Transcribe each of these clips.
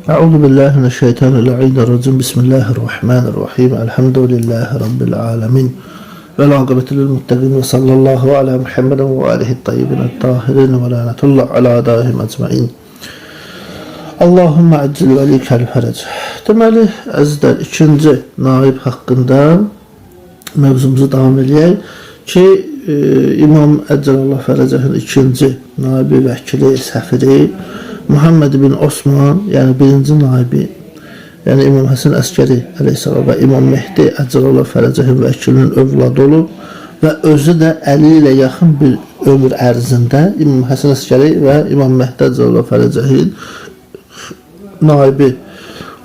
Euzu billahi mineşşeytanirracim. Bismillahirrahmanirrahim. Elhamdülillahi rabbil alamin. Vel akıbetü lil muttaqin ve sallallahu ala Muhammedin ve alihi tayyibin tahirin ve lanetullah ala daihim ecmaîn. Allahümme accil velikel ferec. Deməli, əzizlər, ikinci naib haqqında mövzumuzu davam eləyək ki, İmam Əcəlallah Fərəcəhin ikinci naibi vəkili, səfiri Muhammed bin Osman, yəni birinci naibi, yəni İmam Həsən Əskəri əleyhissalam və İmam Mehdi Əcəlallah Fərəcəhin vəkilinin övladı olub və özü də 50 ilə yaxın bir ömür ərzində İmam Həsən Əskəri və İmam Mehdi Əcəlallah Fərəcəhin naibi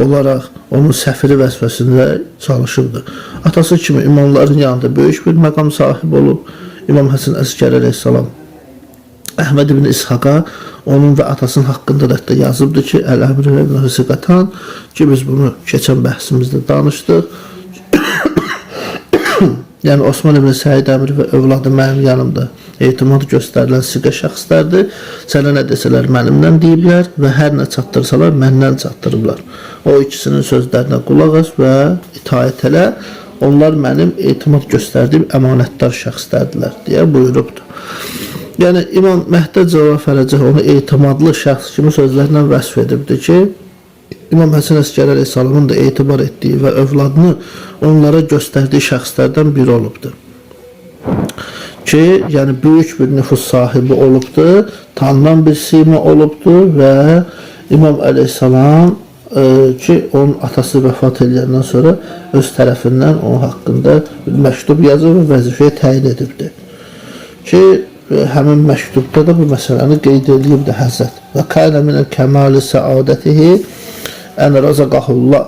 olaraq onun səfiri vəzifəsində çalışıbdır. Atası kimi imamların yanında böyük bir məqam sahibi olub. İmam Həsən Əskəri əleyhissalam Əhməd ibn İshaqa onun və atasının haqqında da hətta yazıbdır ki, Əl-Əmr ibn Hüsqatan ki, biz bunu keçən bəhsimizdə danışdıq. Yəni Osman ibn Səid Əmri və övladı mənim yanımda etimad göstərilən siqə şəxslərdir. Sənə nə desələr mənimlə deyiblər və hər nə çatdırsalar məndən çatdırıblar. O ikisinin sözlərinə qulaq as və itaət elə. Onlar mənim etimad göstərdiyim əmanətdar şəxslərdirlər deyə buyurubdur. Yəni İmam Məhdi Cəlal Fərəcəh onu etimadlı şəxs kimi sözlərlə vəsf edibdir ki, İmam Həsən Əskəri əleyhissalamın da etibar etdiyi və övladını onlara göstərdiyi şəxslərdən biri olubdur. Ki, yəni böyük bir nüfuz sahibi olubdur, tanınan bir sima olubdur və İmam əleyhissalam ki, onun atası vəfat edəndən sonra öz tərəfindən onun haqqında bir məktub yazıb və vəzifəyə təyin edibdir. Ki, həmin məktubda da bu məsələni qeyd edibdir Həzrət. Və kana minəl kəmali səadətihi ən razaqahullah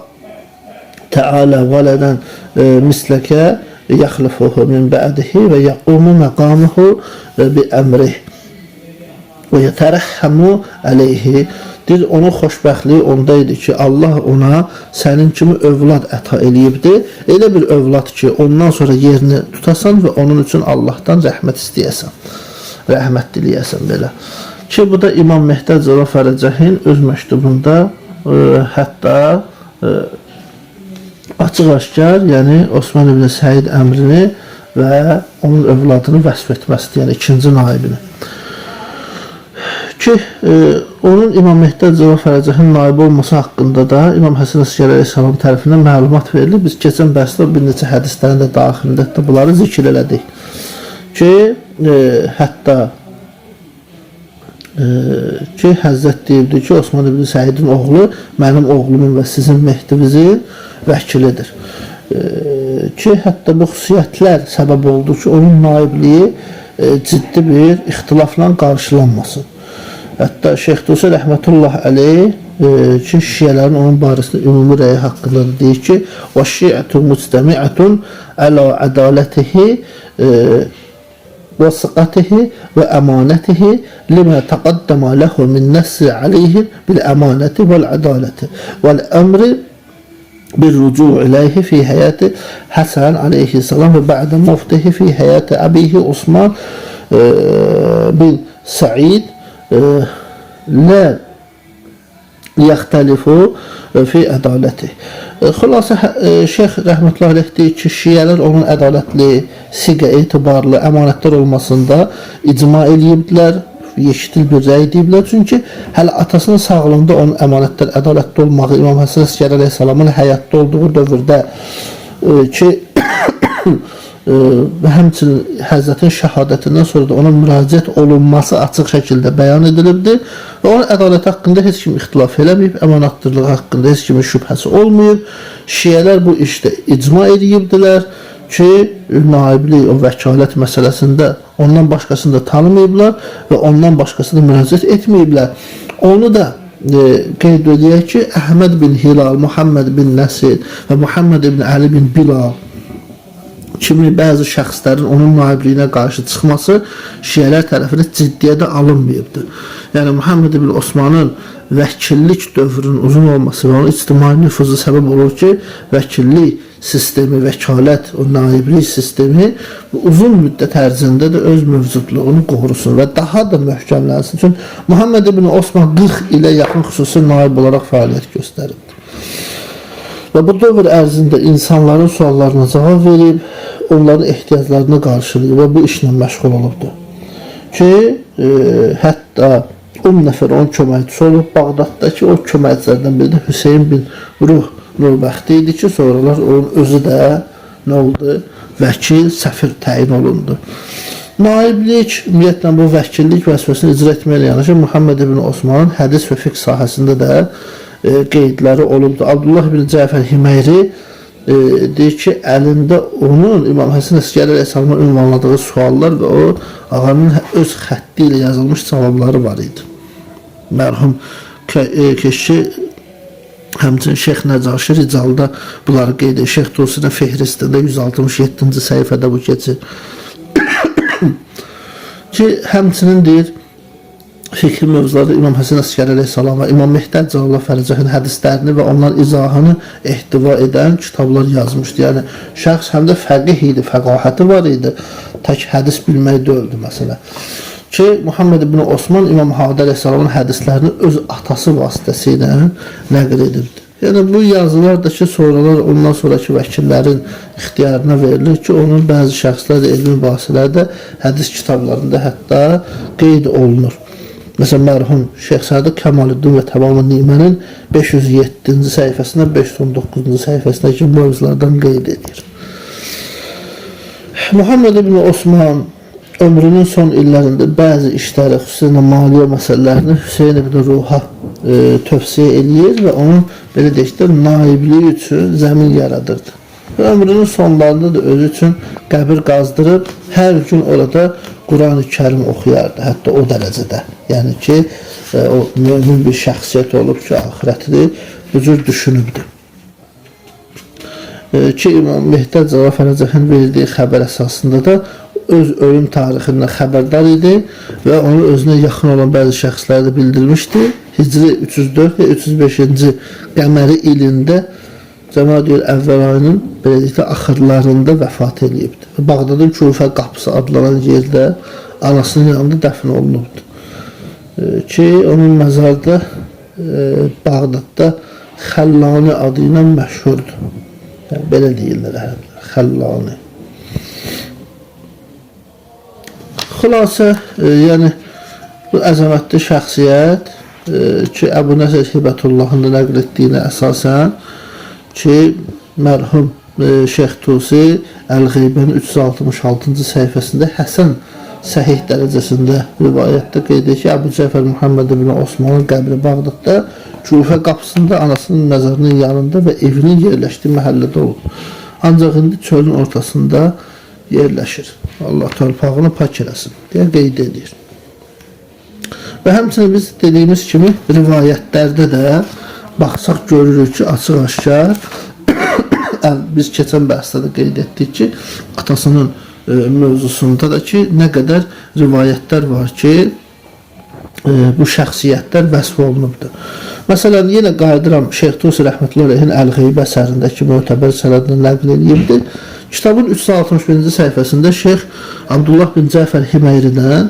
Teala vələdən misləkə yaxlifuhu min bə'dihi və yaqumu məqamuhu bi əmrih və yetərəhəmu əleyhi. Deyir, onun xoşbəxtliyi onda idi ki, Allah ona sənin kimi övlad əta eləyibdi. Elə bir övlad ki, ondan sonra yerini tutasan və onun üçün Allahdan rəhmət istəyəsən. Rəhmət diləyəsən belə. Ki, bu da İmam Mehdi Cəlal Fərəcəhin öz məktubunda hətta açıq-aşkar, yəni Osman ibn Səid Əmrini və onun övladını vəsf etməsidir, yəni ikinci naibini. Ki, onun İmam Mehdi Cəlal Fərəcəhin naibi olması haqqında da İmam Həsən Əskəri əleyhissalam tərəfindən məlumat verilir. Biz keçən bəhsdə bir neçə hədislərin də daxilində hətta bunları zikr elədik. Ki, hətta ki, Həzrət deyirdi ki, Osman ibn Səidin oğlu mənim oğlumun və sizin Mehdinizin vəkilidir. Ki, hətta bu xüsusiyyətlər səbəb oldu ki, onun naibliyi ciddi bir ixtilafla qarşılanmasın. Hətta Şeyx Tusi rəhmətullah əleyh ki, şiələrin onun barəsində ümumi rəyi haqqında da deyir ki, və şiətü müctəmiətun əla ədaletihi və sıqatihi və əmanətihi limə təqaddəmə ləhu min nəssi aleyhi bil əmanəti vəl ədaləti vəl əmri بالرجوع إليه في حياة حسن عليه السلام وبعد موته في حياة أبيه عثمان بن سعيد لا yaxtəlifu fi ədaləti. Xülasə Şeyx rəhmətullah əleyh deyir ki, şiələr onun ədalətli, siqə etibarlı, əmanətdar olmasında icma eləyibdilər, yeşitil bir rəy deyiblər. Çünki hələ atasının sağlığında onun əmanətdar, ədalətli olmağı İmam Həsən Əskəri əleyhissalamın həyatda olduğu dövrdə ki və həmçinin Həzrətin şəhadətindən sonra da ona müraciət olunması açıq şəkildə bəyan edilibdir və onun ədaləti haqqında heç kim ixtilaf eləməyib, əmanətdarlığı haqqında heç kimin şübhəsi olmayıb. Şiələr bu işdə icma eləyibdilər ki, naiblik, o vəkalət məsələsində ondan başqasını da tanımayıblar və ondan başqasına müraciət etməyiblər. Onu da qeyd edək ki, Əhməd bin Hilal, Muhammed bin Nəsir və Muhammed ibn Əli bin Bilal kimi bəzi şəxslərin onun naibliyinə qarşı çıxması şiələr tərəfindən ciddiyyətə alınmayıbdır. Yəni Muhammed ibn Osmanın vəkillik dövrünün uzun olması və onun ictimai nüfuzu səbəb olur ki, vəkillik sistemi, vəkalət, o naiblik sistemi bu uzun müddət ərzində də öz mövcudluğunu qorusun və daha da möhkəmlənsin. Çünki Muhammed ibn Osman 40 ilə yaxın xüsusi naib olaraq fəaliyyət göstəribdir. Və bu dövr ərzində insanların suallarına cavab verib, onların ehtiyaclarını qarşılayıb və bu işlə məşğul olubdur. Ki, hətta 10 nəfər onun köməkçisi olub. Bağdaddakı o köməkçilərdən biri də Hüseyn bin Ruh Nurbəxti idi ki, sonralar onun özü də nə oldu? Vəkil, səfir təyin olundu. Naiblik, ümumiyyətlə bu vəkillik vəzifəsini icra etməklə yanaşı Muhammed ibn Osmanın hədis və fiqh sahəsində də qeydləri olubdur. Abdullah ibn Cəfər Himeyri deyir ki, əlində onun İmam Həsən Əsgəri əleyhissalamın ünvanladığı suallar və o ağanın öz xətti ilə yazılmış cavabları var idi. Mərhum keşişi həmçinin Şeyx Nəcaşi Ricalda bunları qeyd edir. Şeyx Tusinin Fehristində 167-ci səhifədə bu keçir. Ki, həmçinin deyir, fikri mövzularda İmam Həsən Əsgəri əleyhissalam və İmam Mehdi Əcəlallah Fərəcəhin hədislərini və onların izahını ehtiva edən kitablar yazmışdı. Yəni, şəxs həm də fəqih idi, fəqahəti var idi. Tək hədis bilmək deyildi məsələ. Ki, Muhammed ibn Osman İmam Hadi əleyhissalamın hədislərini öz atası vasitəsilə nəql edibdi. Yəni, bu yazılar da ki, sonralar ondan sonraki vəkillərin ixtiyarına verilir ki, onun bəzi şəxslər də elmi mübahisələrdə hədis kitablarında hətta qeyd olunur. Məsələn, mərhum Şeyx Sadiq Kəmalüddin və Təmam-ı Nimənin 507-ci səhifəsində 519-cu səhifəsindəki mövzulardan qeyd edir. Muhammed ibn Osman ömrünün son illərində bəzi işləri, xüsusilə maliyyə məsələlərini Hüseyn ibn Ruha tövsiyə eləyir və onun, belə deyək də, naibliyi üçün zəmin yaradırdı. Və ömrünün sonlarında da özü üçün qəbir qazdırıb, hər gün orada Quran-ı Kərim oxuyardı, hətta o dərəcədə. Yəni ki, o mömin bir şəxsiyyət olub ki, axirətini bu cür düşünübdür. Ki, İmam Mehdi Əcəlallah Fərəcəhin verdiyi xəbər əsasında da öz ölüm tarixindən xəbərdar idi və onu özünə yaxın olan bəzi şəxslərə də bildirmişdi. Hicri 304 və 305-ci qəməri ilində Cəmadiyül əvvəl ayının belə deyək də, axırlarında vəfat eləyibdir. Bağdadın Kufə qapısı adlanan yerdə anasının yanında dəfn olunubdur. Ki, onun məzarı da Bağdadda Xəllani adı ilə məşhurdur. Yəni, belə deyirlər ərəblər, Xəllani. Xülasə, yəni bu əzəmətli şəxsiyyət ki, Əbu Nəsr Hibətullahın da nəql etdiyinə əsasən ki, mərhum Şeyx Tusi Əl-Qeybənin 366-cı səhifəsində Həsən səhih dərəcəsində rivayətdə qeyd edir ki, Əbu Cəfər Muhammed ibn Osmanın qəbri Bağdadda Kufə qapısında anasının məzarının yanında və evinin yerləşdiyi məhəllədə olub. Ancaq indi çölün ortasında yerləşir. Allah torpağını pak eləsin deyə qeyd edir. Və həmçinin biz dediyimiz kimi rivayətlərdə də baxsaq görürük ki, açıq-aşkar biz keçən bəhsdə də qeyd etdik ki, atasının mövzusunda da ki, nə qədər rivayətlər var ki, bu şəxsiyyətlər vəsf olunubdur. Məsələn, yenə qayıdıram Şeyx Tusi rəhmətullah əleyhin Əl-Qeybə əsərindəki mötəbər sənədini nəql eləyibdir. Kitabın 361-ci səhifəsində Şeyx Abdullah bin Cəfər Himeyridən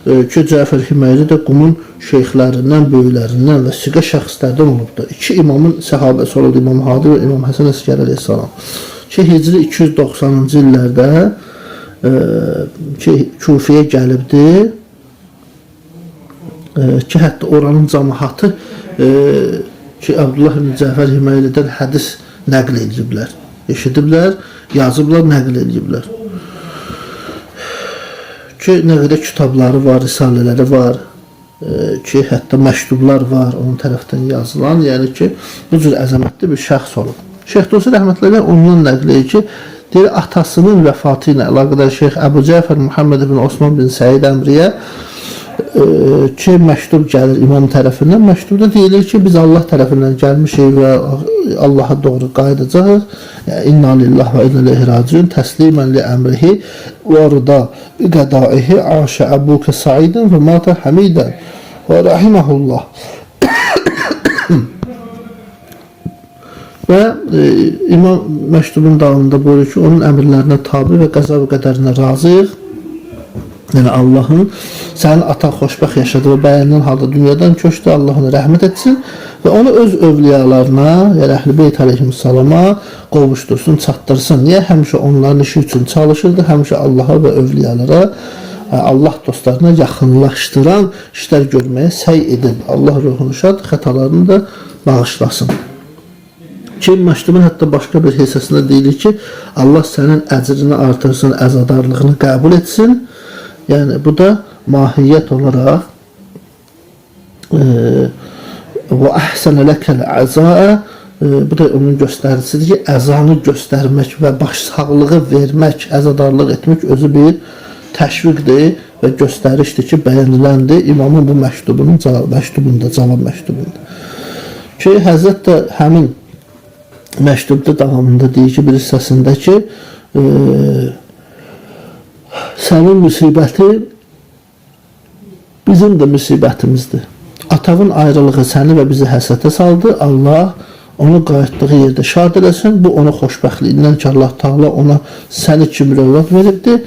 ki, Cəfər Himeyri də Qumun şeyxlərindən, böyüklərindən və siqə şəxslərdən olubdur. İki imamın səhabəsi olurdu, İmam Hadi və İmam Həsən Əsgər əleyhissalam. Ki, Hicri 290-cı illərdə ki, Kufiyə gəlibdi, ki, hətta oranın cəmaatı ki, Abdullah ibn Cəfər Himeyridən hədis nəql ediblər. Eşidiblər, yazıblar, nəql ediblər. Ki, nə qədər kitabları var, risalələri var, ki, hətta məktublar var onun tərəfdən yazılan, yəni ki, bu cür əzəmətli bir şəxs olub. Şeyx Tusi rəhmətullah ondan nəql edir ki, deyir, atasının vəfatı ilə əlaqədar Şeyx Əbu Cəfər Muhammed ibn Osman bin Səid Əmriyə ki, məktub gəlir imam tərəfindən. Məktubda deyilir ki, biz Allah tərəfindən gəlmişik və Allaha doğru qayıdacağıq. Yəni, İnna lillah və inna ileyhi raciun təslimən li əmrihi və rıda bi qədaihi aşə əbuke saiden və mata hamidən və rahiməhullah. Və İmam məktubun davamında buyurur ki, onun əmrlərinə tabi və qəza və qədərinə razıyıq. Yəni Allahın sənin atan xoşbəxt yaşadı və bəyənilən halda dünyadan köçdü, Allah ona rəhmət etsin və onu öz övliyalarına, yəni Əhl-i Beyt əleyhissalama qovuşdursun, çatdırsın. Niyə? Həmişə onların işi üçün çalışırdı, həmişə Allaha və övliyalara, Allah dostlarına yaxınlaşdıran işlər görməyə səy edin. Allah ruhunu şad, xətalarını da bağışlasın. Ki, məktubun hətta başqa bir hissəsində deyilir ki, Allah sənin əcrini artırsın, əzadarlığını qəbul etsin. Yəni, bu da mahiyyət olaraq və əhsənə ləkəl əzaa, bu da onun göstəricisidir ki, əzanı göstərmək və başsağlığı vermək, əzadarlıq etmək özü bir təşviqdir və göstərişdir ki, bəyəniləndir imamın bu məktubunun, məktubunda, cavab məktubunda. Ki, Həzrət də həmin məktubda davamında deyir ki, bir hissəsində ki, sənin müsibəti bizim də müsibətimizdir. Atağın ayrılığı səni və bizi həsrətə saldı. Allah onu qayıtdığı yerdə şad eləsin. Bu ona xoşbəxtliyindən ki, Allah Taala ona səni kimi övlad veribdir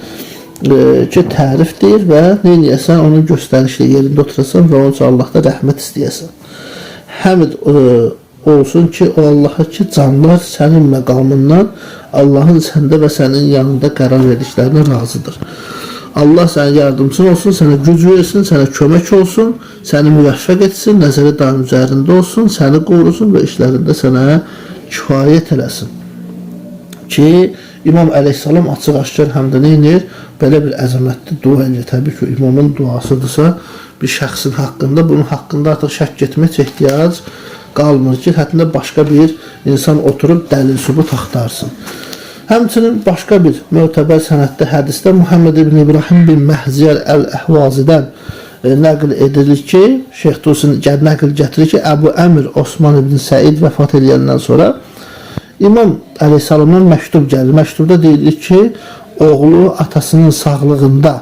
ki, tərif deyir və neyləyəsən, onun göstərişli yerində oturasan və onun üçün Allahda rəhmət istəyəsən. Həmd olsun ki, o Allaha ki, canlar sənin məqamından Allahın səndə və sənin yanında qərar verdiklərinə razıdır. Allah sənin yardımçın olsun, sənə güc versin, sənə kömək olsun, səni müvəffəq etsin, nəzəri daim üzərində olsun, səni qorusun və işlərində sənə kifayət eləsin. Ki, İmam əleyhissalam açıq-aşkar həm də nə edir? Belə bir əzəmətli dua edir. Təbii ki, imamın duasıdırsa, bir şəxsin haqqında, bunun haqqında artıq şəkk etmək ehtiyac qalmır ki, hətta başqa bir insan oturub dəlil sübut axtarsın. Həmçinin başqa bir mötəbər sənəddə hədisdə Muhammed ibn İbrahim bin Məhziyər Əl-Əhvazidən nəql edilir ki, Şeyx Tusin nəql gətirir ki, Əbu Əmir Osman ibn Səid vəfat edəndən sonra İmam əleyhissalamdan məktub gəlir. Məktubda deyilir ki, oğlu atasının sağlığında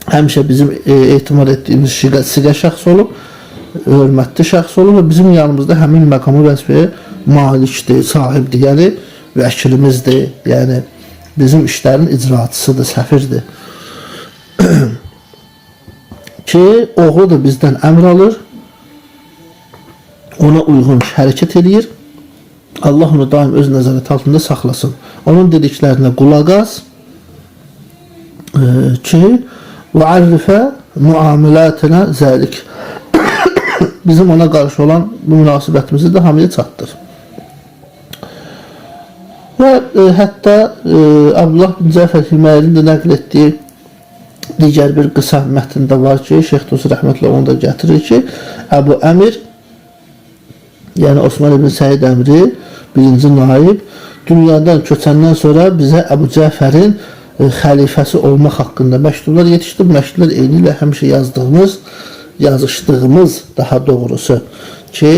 həmişə bizim etimad etdiyimiz siqə şəxs olub, hörmətli şəxs olub və bizim yanımızda həmin məqamı vəzifəyə malikdir, sahibdir, yəni vəkilimizdir, yəni bizim işlərin icraatçısıdır, səfirdir. Ki, oğlu da bizdən əmr alır, ona uyğun hərəkət eləyir. Allah onu daim öz nəzarəti altında saxlasın. Onun dediklərinə qulaq as ki, və ərrifə müamilətinə zəlik. Bizim ona qarşı olan bu münasibətimizi də hamıya çatdır. Və hətta Abdullah bin Cəfər Hümeyrin də nəql etdiyi digər bir qısa mətndə var ki, Şeyx Tusi rəhmətlə onu da gətirir ki, Əbu Əmir, yəni Osman ibn Səid Əmri, birinci naib, dünyadan köçəndən sonra bizə Əbu Cəfərin xəlifəsi olmaq haqqında məktublar yetişdi. Bu məktublar eyni ilə həmişə yazdığımız, yazışdığımız daha doğrusu ki,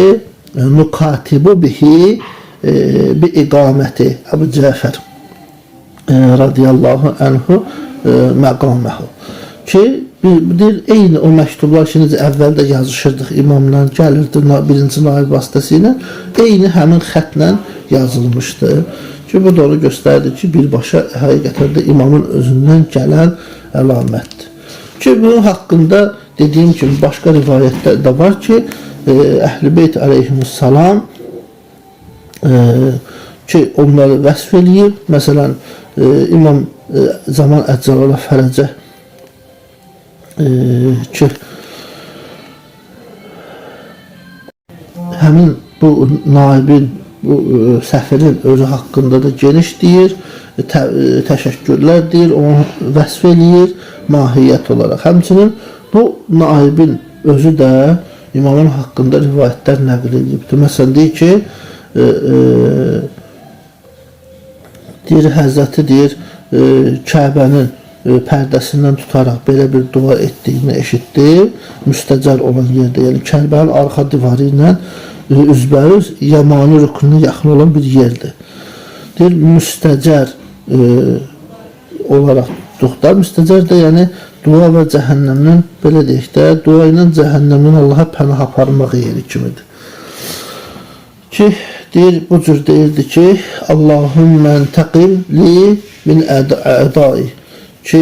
nukatibu bihi bi iqaməti Əbu Cəfər radiyallahu anhu məqaməhu. Ki, deyir, eyni o məktublar ki, necə əvvəldə yazışırdıq imamla, gəlirdi birinci naib vasitəsilə, eyni həmin xətlə yazılmışdı. Ki, bu da onu göstərdi ki, birbaşa həqiqətən də imamın özündən gələn əlamətdir. Ki, bunun haqqında dediyim kimi başqa rivayətdə də var ki, Əhl-i Beyt əleyhissalam ki, onları vəsf eləyir. Məsələn, İmam Zaman Əccalallah Fərəcə ki, həmin bu naibin, bu səfirin özü haqqında da geniş deyir, təşəkkürlər deyir, onu vəsf eləyir mahiyyət olaraq. Həmçinin bu naibin özü də imamın haqqında rivayətlər nəql edibdir. Məsələn, deyir ki, deyir, Həzrəti deyir, Kəbənin pərdəsindən tutaraq belə bir dua etdiyini eşitdi. Müstəcar olan yerdə, yəni Kəbənin arxa divarı ilə üzbəüz Yamani rüknünə yaxın olan bir yerdir. Deyir, müstəcər olaraq tutduq da, müstəcər də yəni dua və cəhənnəmdən, belə deyək də, dua ilə cəhənnəmdən Allaha pənah aparmaq yeri kimidir. Ki, deyir, bu cür deyirdi ki, Allahümmə təqim li min ədai. Ki,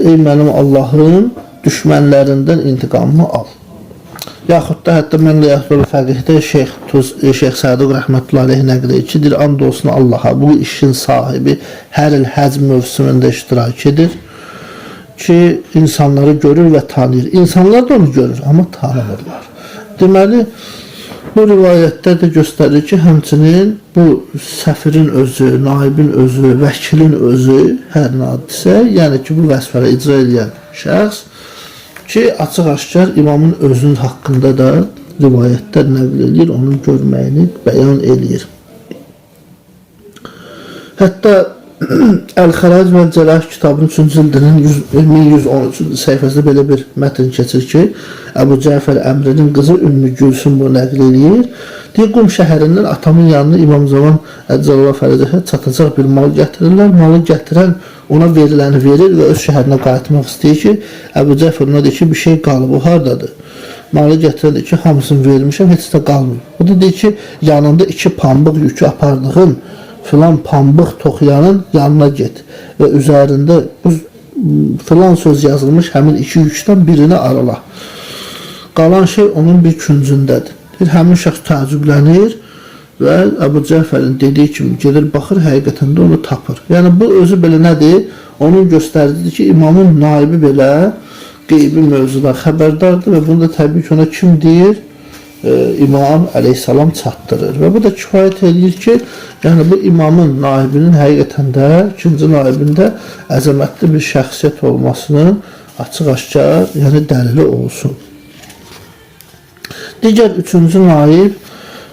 ey mənim Allahım, düşmənlərindən intiqamımı al. Yaxud da hətta mən də yaxud fəqihdə Şeyx Saduq rəhmətullahi əleyh nəql edir ki, deyir, and olsun Allaha, bu işin sahibi hər il həcc mövsümündə iştirak edir ki, insanları görür və tanıyır. İnsanlar da onu görür, amma tanımırlar. Deməli, bu rivayətdə də göstərir ki, həmçinin bu səfirin özü, naibin özü, vəkilin özü hər nə adısa, yəni ki, bu vəzifəni icra edən şəxs ki, açıq-aşkar imamın özünün haqqında da rivayətlər nəql edir, onun görməyini bəyan eləyir. Hətta Əl-Xərac və Cərah kitabının 3-cü cildinin 1113-cü səhifəsində belə bir mətn keçir ki, Əbu Cəfər Əmrinin qızı Ümmü Gülsüm bunu nəql eləyir. Deyir, Qum şəhərindən atamın yanına İmam Zaman Əcəlullah Fərəcəhə çatacaq bir mal gətirirlər. Malı gətirən ona veriləni verir və öz şəhərinə qayıtmaq istəyir ki, Əbu Cəfər ona deyir ki, bir şey qalıb, o hardadır? Malı gətirən deyir ki, hamısını vermişəm, heç də qalmayıb. O da deyir ki, yanında 2 pambıq yükü apardığın filan pambıq toxuyanın yanına get və üzərində bu filan söz yazılmış həmin 2 yükdən birini arala. Qalan şey onun bir küncündədir. Deyir, həmin şəxs təəccüblənir və Əbu Cəfərin dediyi kimi gedir, baxır, həqiqətən də onu tapır. Yəni bu özü belə nədir? Onun göstərdiyi ki, imamın naibi belə qeybi mövzudan xəbərdardır və bunu da təbii ki, ona kim deyir? İmam əleyhissalam çatdırır. Və bu da kifayət edir ki, yəni bu imamın naibinin həqiqətən də, ikinci naibində əzəmətli bir şəxsiyyət olmasının açıq-aşkar, yəni dəlili olsun. Digər üçüncü naib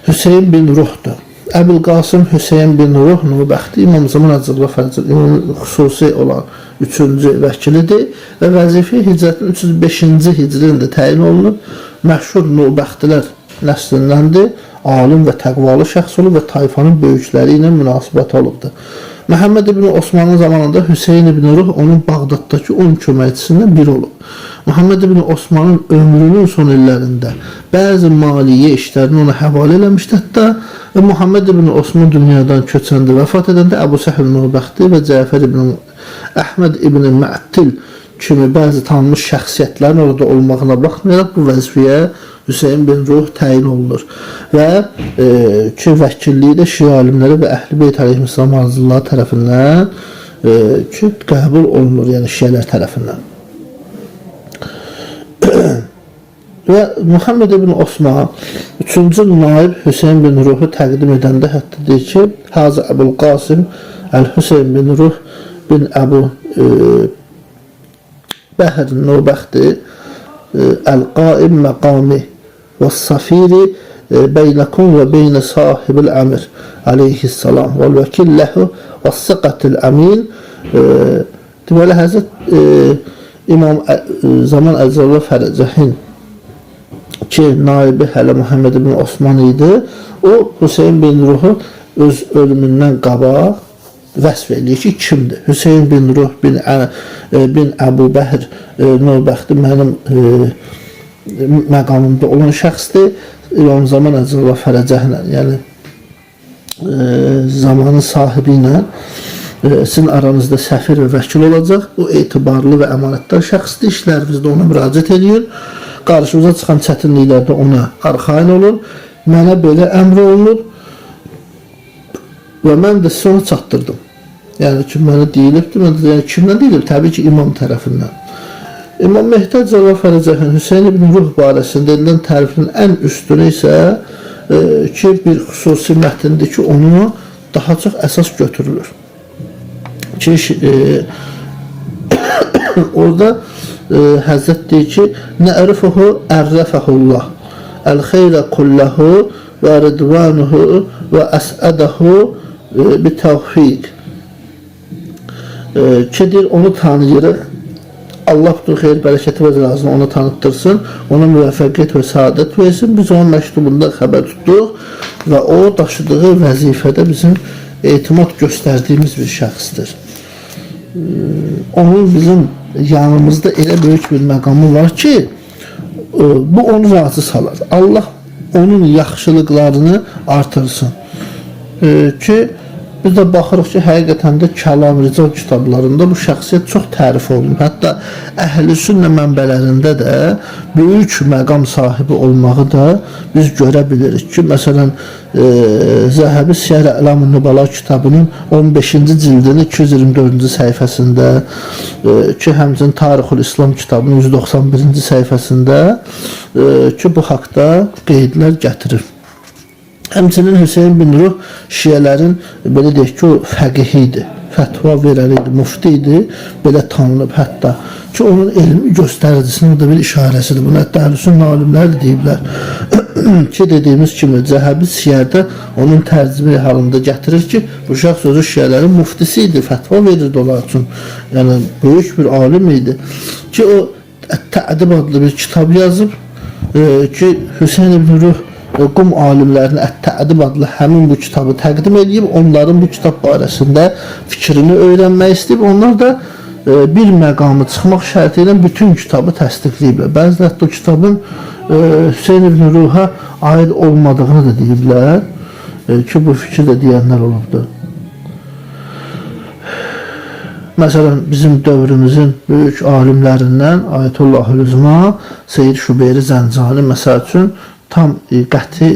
Hüseyin bin Ruhdur. Əbül Qasım Hüseyin bin Ruh Nurbəxti İmam Zaman Əcəlullah Fərəcəh imamın xüsusi olan üçüncü vəkilidir və vəzifə hicrətin 305-ci hicrində təyin olunub. Məşhur Nurbəxtilər nəslindəndir. Alim və təqvalı şəxs olub və tayfanın böyükləri ilə münasibəti olubdur. Məhəmməd ibn Osmanın zamanında Hüseyin ibn Ruh onun Bağdaddakı 10 köməkçisindən biri olub. Məhəmməd ibn Osmanın ömrünün son illərində bəzi maliyyə işlərini ona həvalə eləmişdi hətta və Məhəmməd ibn Osman dünyadan köçəndə, vəfat edəndə Əbu Səhl Nurbəxti və Cəfər ibn Əhməd ibn Mə'til kimi bəzi tanınmış şəxsiyyətlərin orada olmağına baxmayaraq bu vəzifəyə Hüseyin bin Ruh təyin olunur və ki, vəkilliyi də şia alimləri və Əhl-i Beyt əleyhissalam arzuları tərəfindən ki, qəbul olunur, yəni şiələr tərəfindən. Və Muhammed ibn Osman üçüncü naib Hüseyin bin Ruhu təqdim edəndə hətta deyir ki, Hazı Əbul Qasım Əl-Hüseyin bin Ruh bin Əbu Bəhr Nurbəxti Əl-Qaim məqami və safiri beynəkum və beynə sahibil əmir aleyhissalam və vəkil ləhu və sıqatil əmin. Deməli, Həzrət İmam Zaman Əcəlullah Fərəcəhin ki, naibi hələ Muhammed ibn Osman idi, o Hüseyin bin Ruhu öz ölümündən qabaq vəsf eləyir ki, kimdir? Hüseyin bin Ruh bin Əbu Bəhr Nurbəxti mənim məqamımda olan şəxsdir. İmam Zaman Əcəlullah Fərəcəhlə, yəni zamanın sahibi ilə sizin aranızda səfir və vəkil olacaq. O etibarlı və əmanətdar şəxsdir. İşlərinizdə ona müraciət eləyin. Qarşınıza çıxan çətinliklərdə ona arxayın olun. Mənə belə əmr olunur və mən də sizə onu çatdırdım. Yəni ki, mənə deyilibdir, mən də, yəni kimdən deyilib? Təbii ki, imam tərəfindən. İmam Mehdi Əcəlullah Fərəcəhin Hüseyin ibn Ruh barəsində edilən tərifinin ən üstünü isə ki, bir xüsusi mətindir ki, onu daha çox əsas götürülür. Ki, orada Həzrət deyir ki, Nə'rifuhu ərrəfəhullah əl-xeyrə kulləhu və ridvanuhu və əsədəhu bi təvfiq. Ki, deyir, onu tanıyırıq. Allah bütün xeyir, bərəkəti və cəzasını ona tanıtdırsın, ona müvəffəqiyyət və səadət versin. Biz onun məktubunda xəbər tutduq və o daşıdığı vəzifədə bizim etimad göstərdiyimiz bir şəxsdir. Onun bizim yanımızda elə böyük bir məqamı var ki, bu onu razı salar. Allah onun yaxşılıqlarını artırsın. Ki biz də baxırıq ki, həqiqətən də Kəlam Rical kitablarında bu şəxsiyyət çox tərif olunub. Hətta əhl-i sünnə mənbələrində də böyük məqam sahibi olmağı da biz görə bilirik ki, məsələn, Zəhəbi Siyər Əlam-ı Nübala kitabının 15-ci cildinin 224-cü səhifəsində, ki, həmçinin Tarixül İslam kitabının 191-ci səhifəsində ki, bu haqda qeydlər gətirir. Həmçinin Hüseyn bin Ruh şiələrin belə deyək ki, o fəqihi idi, fətva verəni idi, mufti idi, belə tanınıb hətta ki, onun elmi göstəricisinin də bir işarəsidir. Bunu hətta əhl-i alimlər də deyiblər ki, dediyimiz kimi Zəhəbi Siyərdə onun tərcümə halında gətirir ki, bu şəxs özü şiələrin muftisi idi, fətva verirdi onlar üçün. Yəni böyük bir alim idi ki, o Tə'dib adlı bir kitab yazıb ki, Hüseyn ibn Ruh Qum alimlərinə Ət-Tə'dib adlı həmin bu kitabı təqdim edib, onların bu kitab barəsində fikrini öyrənmək istəyib. Onlar da bir məqamı çıxmaq şərti ilə bütün kitabı təsdiqləyiblər. Bəziləri hətta o kitabın Hüseyn ibn Ruha aid olmadığını da deyiblər ki, bu fikir də deyənlər olubdur. Məsələn, bizim dövrümüzün böyük alimlərindən Ayətullahül Üzma Seyyid Şubeyri Zəncani məsəl üçün tam qəti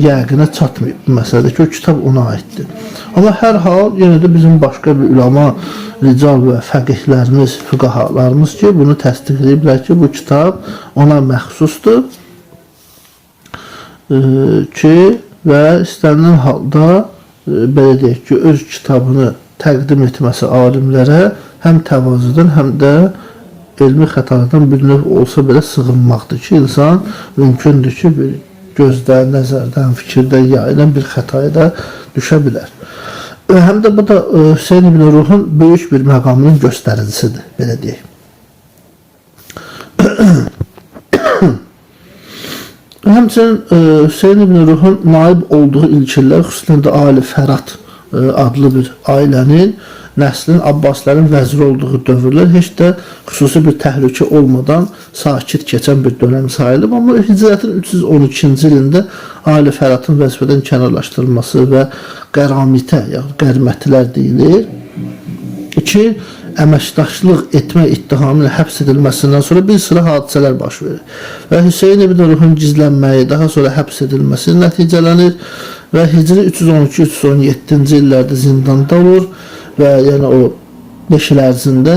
yəqinə çatmayıb bu məsələdə ki, o kitab ona aiddir. Amma hər hal yenə də bizim başqa bir üləma, rical və fəqihlərimiz, füqahalarımız ki, bunu təsdiqləyiblər ki, bu kitab ona məxsusdur ki, və istənilən halda belə deyək ki, öz kitabını təqdim etməsi alimlərə həm təvazödən, həm də elmi xətalardan bir növ olsa belə sığınmaqdır ki, insan mümkündür ki, bir gözdən, nəzərdən, fikirdən yayılan bir xətaya da düşə bilər. Həm də bu da Hüseyn ibn Ruhun böyük bir məqamının göstəricisidir, belə deyək. Həmçinin Hüseyn ibn Ruhun naib olduğu ilk illər, xüsusilə də Ali Fərat adlı bir ailənin, nəslin, Abbasilərin vəziri olduğu dövrlər heç də xüsusi bir təhlükə olmadan sakit keçən bir dönəm sayılıb. Amma hicrətin 312-ci ilində Ali Fəratın vəzifədən kənarlaşdırılması və qəramitə, yəni qərmətilər deyilir ki, əməkdaşlıq etmə ittihamı ilə həbs edilməsindən sonra bir sıra hadisələr baş verir. Və Hüseyn ibn Ruhun gizlənməyi, daha sonra həbs edilməsi nəticələnir və Hicri 312-317-ci illərdə zindanda olur və yəni o 5 il ərzində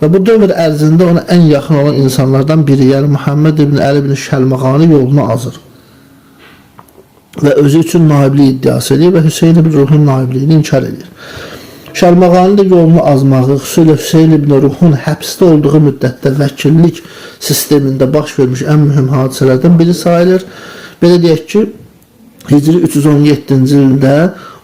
və bu dövr ərzində ona ən yaxın olan insanlardan biri, yəni Muhammed ibn Əli ibn Şəlmağani yolunu azır və özü üçün naiblik iddiası edir və Hüseyn ibn Ruhun naibliyini inkar edir. Şəlmağani də yolunu azmağı, xüsusilə Hüseyn ibn Ruhun həbsdə olduğu müddətdə vəkillik sistemində baş vermiş ən mühüm hadisələrdən biri sayılır. Belə deyək ki, Hicri 317-ci ildə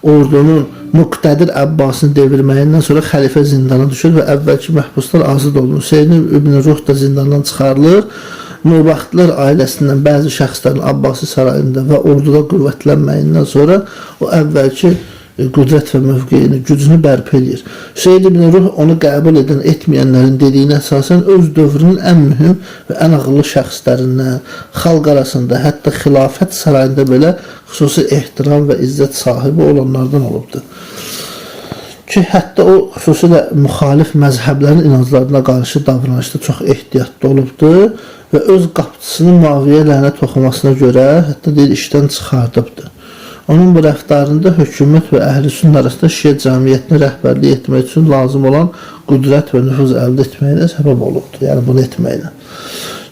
ordunun Muqtədir Əbbasını devirməyindən sonra xəlifə zindana düşür və əvvəlki məhbuslar azad olunur. Hüseyn ibn Ruh da zindandan çıxarılır. Nurbəxtlər ailəsindən bəzi şəxslərin Abbasi sarayında və orduda qüvvətlənməyindən sonra o əvvəlki qüdrət və mövqeyini, gücünü bərpa eləyir. Hüseyn ibn Ruh onu qəbul edən, etməyənlərin dediyinə əsasən öz dövrünün ən mühüm və ən ağıllı şəxslərindən, xalq arasında, hətta xilafət sarayında belə xüsusi ehtiram və izzət sahibi olanlardan olubdur. Ki, hətta o xüsusilə müxalif məzhəblərin inanclarına qarşı davranışda çox ehtiyatlı olubdur və öz qapıcısının Muaviyə lənət oxumasına görə hətta deyir işdən çıxardıbdır. Onun bu rəftarında hökumət və əhl-i sünnə arasında şiə cəmiyyətinə rəhbərlik etmək üçün lazım olan qüdrət və nüfuz əldə etməyinə səbəb olubdur. Yəni bunu etməklə.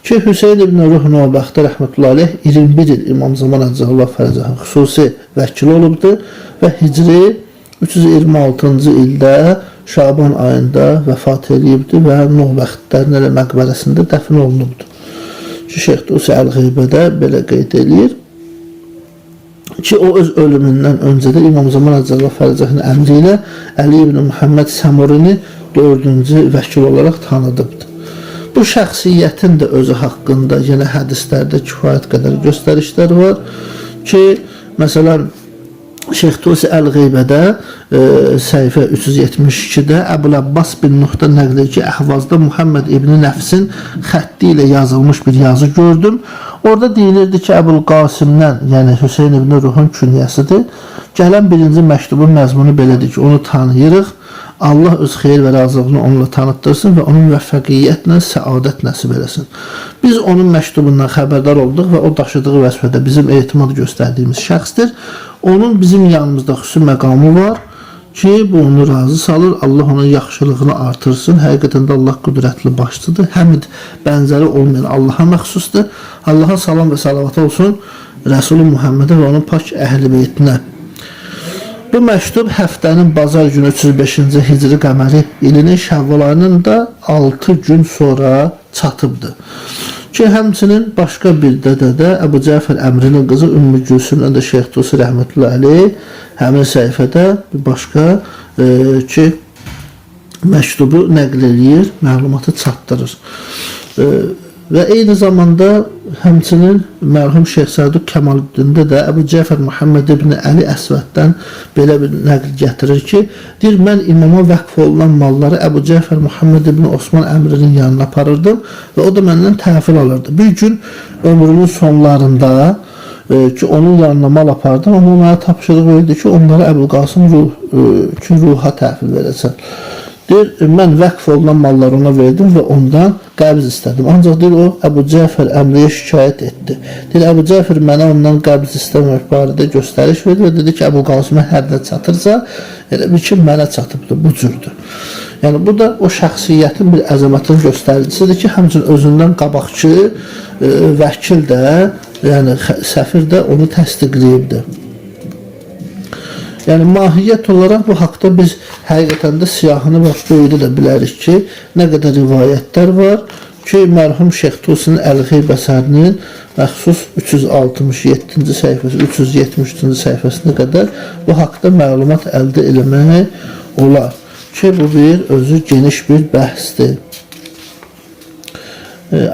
Ki Hüseyn ibn Ruh Növbəxtə rəhmətullahi aleyh 21 il İmam Zaman Əcəlullah Fərəcəhin xüsusi vəkili olubdur və Hicri 326-cı ildə Şaban ayında vəfat eləyibdir və Növbəxtlərin elə məqbərəsində dəfn olunubdur. Ki Şeyx Tusi Əl-Qeybədə belə qeyd eləyir ki, o öz ölümündən öncə də İmam Zaman Əcəlullah Fərəcəhin əmri ilə Əli ibn Muhammed Səmurini 4-cü vəkil olaraq tanıdıbdır. Bu şəxsiyyətin də özü haqqında yenə hədislərdə kifayət qədər göstərişlər var ki, məsələn, Şeyx Tusi Əl-Qeybədə səhifə 372-də Əbul Abbas bin Nuhdan nəql edir ki, Əhvazda Muhammed İbni Nəfsin xətti ilə yazılmış bir yazı gördüm. Orada deyilirdi ki, Əbul Qasimdən, yəni Hüseyn İbni Ruhun künyəsidir. Gələn birinci məktubun məzmunu belədir ki, onu tanıyırıq. Allah öz xeyir və razılığını onunla tanıtdırsın və onu müvəffəqiyyətlə səadət nəsib eləsin. Biz onun məktubundan xəbərdar olduq və o daşıdığı vəzifədə bizim etimad göstərdiyimiz şəxsdir. Onun bizim yanımızda xüsusi məqamı var ki, bu onu razı salır. Allah onun yaxşılığını artırsın. Həqiqətən də Allah qüdrətli başçıdır. Həmid bənzəri olmayan Allaha məxsusdur. Allaha salam və salavat olsun Rəsulü Muhammedə və onun pak əhl-i beytinə. Bu məktub həftənin bazar günü 305-ci Hicri qəməri ilinin Şəvval ayının da 6 gün sonra çatıbdır. Ki həmçinin başqa bir dədədə Əbu Cəfər Əmrinin qızı Ümmü Gülsümlə də Şeyx Tusi rəhmətullahi əleyh həmin səhifədə bir başqa ki məktubu nəql eləyir, məlumatı çatdırır. Və eyni zamanda həmçinin mərhum Şeyx Saduq Kəmaluddində də Əbu Cəfər Muhammed ibn Əli Əsvəddən belə bir nəql gətirir ki, deyir, mən imama vəqf olunan malları Əbu Cəfər Muhammed ibn Osman Əmrinin yanına aparırdım və o da məndən təhvil alırdı. Bir gün ömrünün sonlarında ki, onun yanına mal apardım, amma o mənə tapşırıq verdi ki, onları Əbul Qasım ruha təhvil verəsən. Deyir, mən vəqf olunan malları ona verdim və ondan qəbz istədim. Ancaq deyir, o Əbu Cəfər Əmriyə şikayət etdi. Deyir, Əbu Cəfər mənə ondan qəbz istəmək barədə göstəriş verdi və dedi ki, Əbu Qasımə hər nə çatırsa, elə bil ki, mənə çatıbdır, bu cürdür. Yəni, bu da o şəxsiyyətin bir əzəmətinin göstəricisidir ki, həmçinin özündən qabaqçı vəkil də, yəni səfir də onu təsdiqləyibdir. Yəni mahiyyət olaraq bu haqda biz həqiqətən də siyahını bax böyüdə də bilərik ki, nə qədər rivayətlər var ki, mərhum Şeyx Tusinin Əl-Xeyb əsərinin məxsus 367-ci səhifəsi, 373-cü səhifəsinə qədər bu haqda məlumat əldə eləmək olar ki, bu bir özü geniş bir bəhsdir.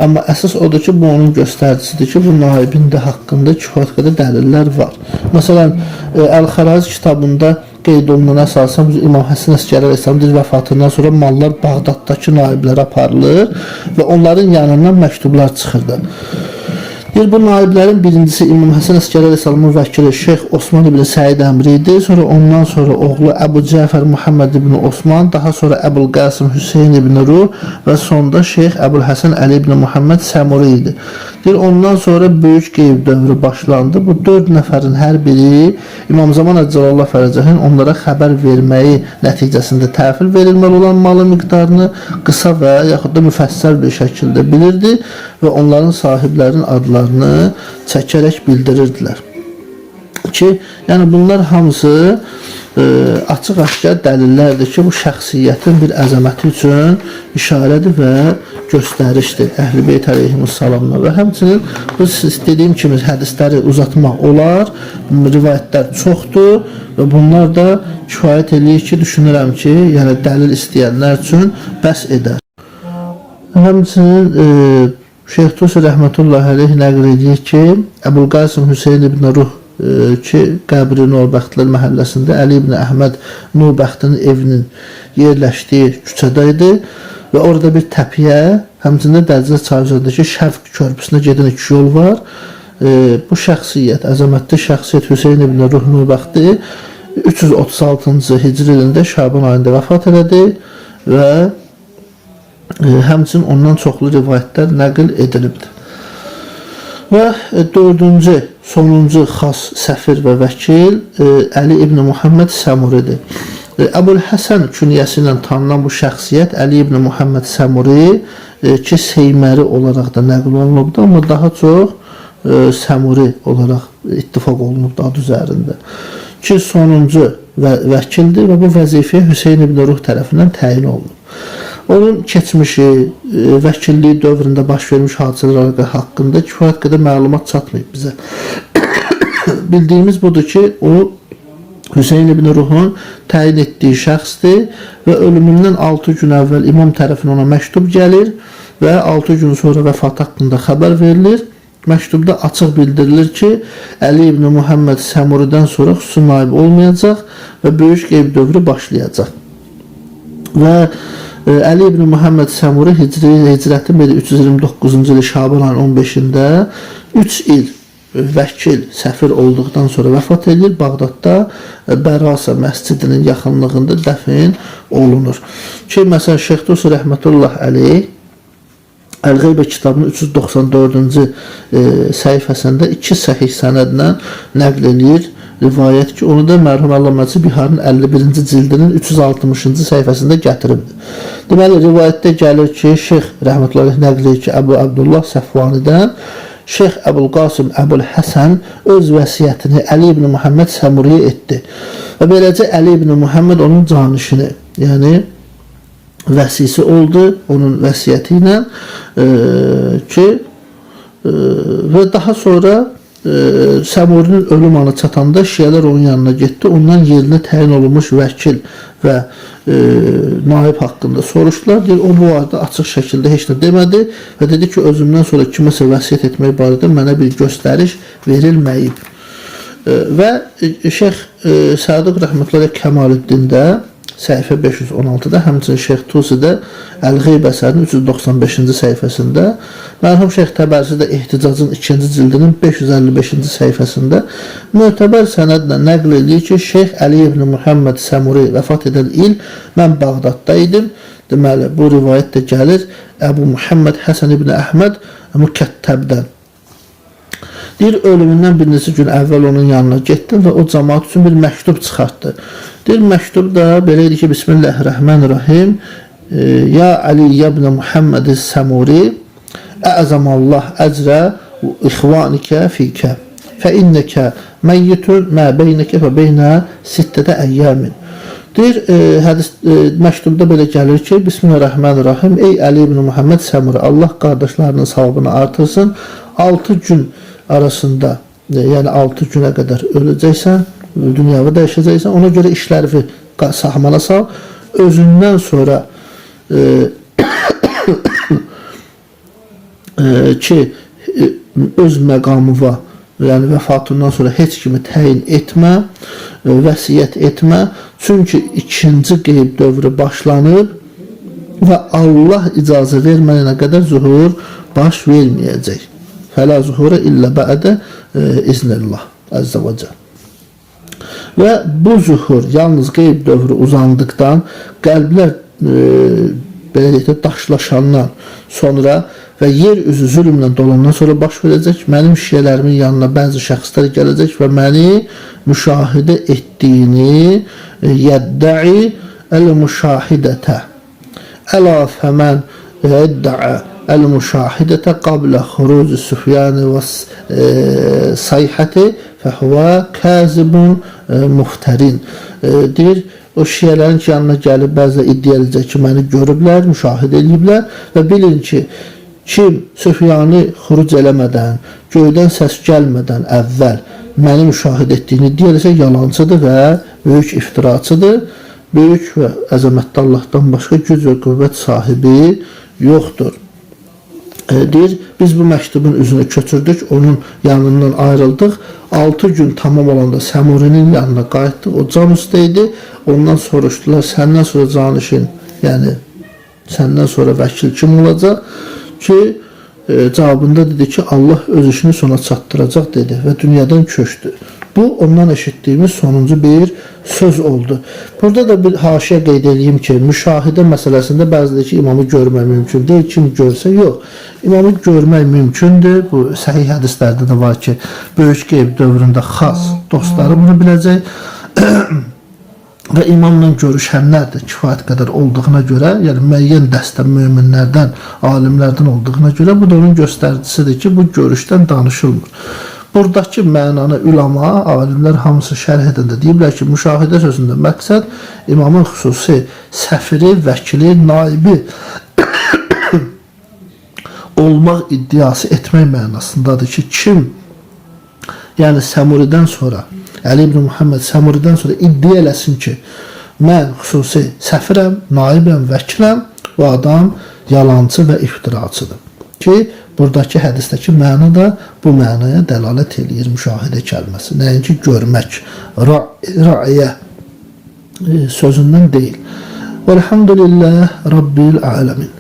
Amma əsas odur ki, bu onun göstəricisidir ki, bu naibin də haqqında kifayət qədər dəlillər var. Məsələn, Əl-Xərazi kitabında qeyd olunan əsasən İmam Həsən Əsgəri əleyhissalamın vəfatından sonra mallar Bağdaddakı naiblərə aparılır və onların yanından məktublar çıxırdı. Deyir, bu naiblərin birincisi İmam Həsən Əsgəri əleyhissalamın vəkili Şeyx Osman ibn Səid Əmri idi. Sonra ondan sonra oğlu Əbu Cəfər Muhammed ibn Osman, daha sonra Əbul Qasım Hüseyn ibn Ruh və sonda Şeyx Əbul Həsən Əli ibn Muhammed Səmuri idi. Deyir, ondan sonra böyük qeyb dövrü başlandı. Bu 4 nəfərin hər biri İmam Zaman Əccalallah Fərəcəhin onlara xəbər verməyi nəticəsində təhvil verilməli olan malın miqdarını qısa və yaxud da müfəssəl bir şəkildə bilirdi və onların sahiblərinin adlarını çəkərək bildirirdilər. Ki, yəni bunlar hamısı açıq-aşkar dəlillərdir ki, bu şəxsiyyətin bir əzəməti üçün işarədir və göstərişdir Əhl-i Beyt əleyhimussalamla və həmçinin bu dediyim kimi hədisləri uzatmaq olar, rivayətlər çoxdur və bunlar da kifayət eləyir ki, düşünürəm ki, yəni dəlil istəyənlər üçün bəs edər. Həmçinin Şeyx Tusi rəhmətullahi əleyh nəql edir ki, Əbul Qasım Hüseyn ibn Ruh ki, qəbri Nurbəxtlər məhəlləsində Əli ibn Əhməd Nurbəxtinin evinin yerləşdiyi küçədə idi və orada bir təpiyə, həmçinin Dəclə çayı üzərindəki Şərq körpüsünə gedən iki yol var. Bu şəxsiyyət, əzəmətli şəxsiyyət Hüseyn ibn Ruh Nurbəxti 336-cı hicri ilində Şaban ayında vəfat elədi və həmçinin ondan çoxlu rivayətlər nəql edilibdir. Və dördüncü, sonuncu xas səfir və vəkil Əli ibn Muhammed Səmuridir. Əbul Həsən künyəsi ilə tanınan bu şəxsiyyət Əli ibn Muhammed Səmuri ki, Seyməri olaraq da nəql olunubdur, amma daha çox Səmuri olaraq ittifaq olunubdur ad üzərində. Ki, sonuncu vəkildir və bu vəzifəyə Hüseyn ibn Ruh tərəfindən təyin olunub. Onun keçmişi, vəkilliyi dövründə baş vermiş hadisələr haqqında kifayət qədər məlumat çatmayıb bizə. Bildiyimiz budur ki, o Hüseyn ibn Ruhun təyin etdiyi şəxsdir və ölümündən 6 gün əvvəl imam tərəfindən ona məktub gəlir və 6 gün sonra vəfatı haqqında xəbər verilir Məktubda açıq bildirilir ki, Əli ibn Muhammed Səmuridən sonra xüsusi naib olmayacaq və böyük qeyb dövrü başlayacaq. Və Əli ibn Muhammed Səmuri hicrətin 329-cu ili Şaban ayının 15-də 3 il vəkil, səfir olduqdan sonra vəfat edir. Bağdadda Bərasa məscidinin yaxınlığında dəfn olunur. Ki, məsələn, Şeyx Tusi rəhmətullah əleyh Əl-Qeybə kitabının 394-cü səhifəsində iki səhih sənədlə nəql eləyir rivayət ki, onu da mərhum Əllaməçi Biharın 51-ci cildinin 360-cı səhifəsində gətiribdir. Deməli, rivayətdə gəlir ki, Şeyx rəhmətullah əleyh nəql edir ki, Əbu Əbdullah Səfvanidən Şeyx Əbul Qasım Əbul Həsən öz vəsiyyətini Əli ibn Muhammed Səmuriyə etdi. Və beləcə Əli ibn Muhammed onun canişini, yəni vəsisi oldu onun vəsiyyəti ilə ki və daha sonra Səmurinin ölüm anı çatanda şiələr onun yanına getdi. Ondan yerinə təyin olunmuş vəkil və naib haqqında soruşdular. Deyir, o bu arada açıq şəkildə heç nə demədi və dedi ki, özümdən sonra kiməsə vəsiyyət etmək barədə mənə bir göstəriş verilməyib. Və Şeyx Sadiq rəhmətullah Kəmaləddində səhifə 516-da, həmçinin Şeyx Tusidə Əl-Qeyb əsərinin 395-ci səhifəsində, mərhum Şeyx Təbərsi də Ehticacın 2-ci cildinin 555-ci səhifəsində mötəbər sənədlə nəql edir ki, Şeyx Əli ibn Muhammed Səmuri vəfat edən il mən Bağdadda idim. Deməli, bu rivayət də gəlir Əbu Muhammed Həsən ibn Əhməd Mükəttəbdən. Deyir, ölümündən bir neçə gün əvvəl onun yanına getdim və o cəmaat üçün bir məktub çıxartdı. Deyir, məktub da belə idi ki, Bismillahirrahmanirrahim, Ya Ali ibn Muhammed Səmuri, Əzəmallah əcrə ixvanikə fikə, fə innəkə məyyitun mə beynəkə və beynə sittədə əyyəmin. Deyir, hədis, məktubda belə gəlir ki, Bismillahirrahmanirrahim, ey Əli ibn Muhammed Səmuri, Allah qardaşlarının savabını artırsın, 6 gün arasında, yəni 6 günə qədər öləcəksən, dünyavı dəyişəcəksən, ona görə işləri sahmana sal, özündən sonra ki, öz məqamı var, yəni vəfatından sonra heç kimi təyin etmə, vəsiyyət etmə, çünki ikinci qeyb dövrü başlanıb və Allah icazə verməyənə qədər zuhur baş verməyəcək. Fələ zuhurə illə bə'də iznillah əzzə və cəl. Və bu zuhur yalnız qeyb dövrü uzandıqdan, qəlblər belə deyək də, daşlaşandan sonra və yer üzü zülmlə dolandan sonra baş verəcək. Mənim şiələrimin yanına bəzi şəxslər gələcək və məni müşahidə etdiyini yəddəi əl-müşahidətə. Əla fəmən yəddəə əl-müşahidətə qablə xuruc Süfyan və sayhəti fəhvə kəzibun muftərin. Deyir, o şiələrin ki, yanına gəlib bəzə iddia edəcək ki, məni görüblər, müşahidə ediblər və bilin ki, kim Süfyanı xuruc eləmədən, göydən səs gəlmədən əvvəl məni müşahidə etdiyini deyirsə, yalancıdır və böyük iftiraçıdır. Böyük və əzəmətli Allahdan başqa güc və qüvvət sahibi yoxdur. Deyir, biz bu məktubun üzünü köçürdük, onun yanından ayrıldıq. 6 gün tamam olanda Səmurinin yanına qayıtdıq. O can üstə idi. Ondan soruşdular, səndən sonra canişin, yəni səndən sonra vəkil kim olacaq? Ki, cavabında dedi ki, Allah öz işini sona çatdıracaq dedi və dünyadan köçdü. Bu, ondan eşitdiyimiz sonuncu bir söz oldu. Burada da bir haşiyə qeyd edeyim ki, müşahidə məsələsində bəziləri ki, imamı görmək mümkün deyil. Kim görsə, yox. İmamı görmək mümkündür. Bu, səhih hədislərdə də var ki, böyük qeyb dövründə xas dostları bunu biləcək. Və imamla görüşənlər də kifayət qədər olduğuna görə, yəni müəyyən dəstə möminlərdən, alimlərdən olduğuna görə bu da onun göstəricisidir ki, bu görüşdən danışılmır. Buradakı mənanı üləma, alimlər hamısı şərh edəndə deyiblər ki, müşahidə sözündə məqsəd imamın xüsusi səfiri, vəkili, naibi olmaq iddiası etmək mənasındadır ki, kim, yəni Səmuridən sonra, Əli ibn Muhammed Səmuridən sonra iddia eləsin ki, mən xüsusi səfirəm, naibəm, vəkiləm, bu adam yalancı və iftiraçıdır. Ki, buradakı hədisdəki məna da bu mənaya dəlalət eləyir müşahidə kəlməsi. Nəinki görmək, ra'yə sözündən deyil. Velhamdülillah Rabbil aləmin.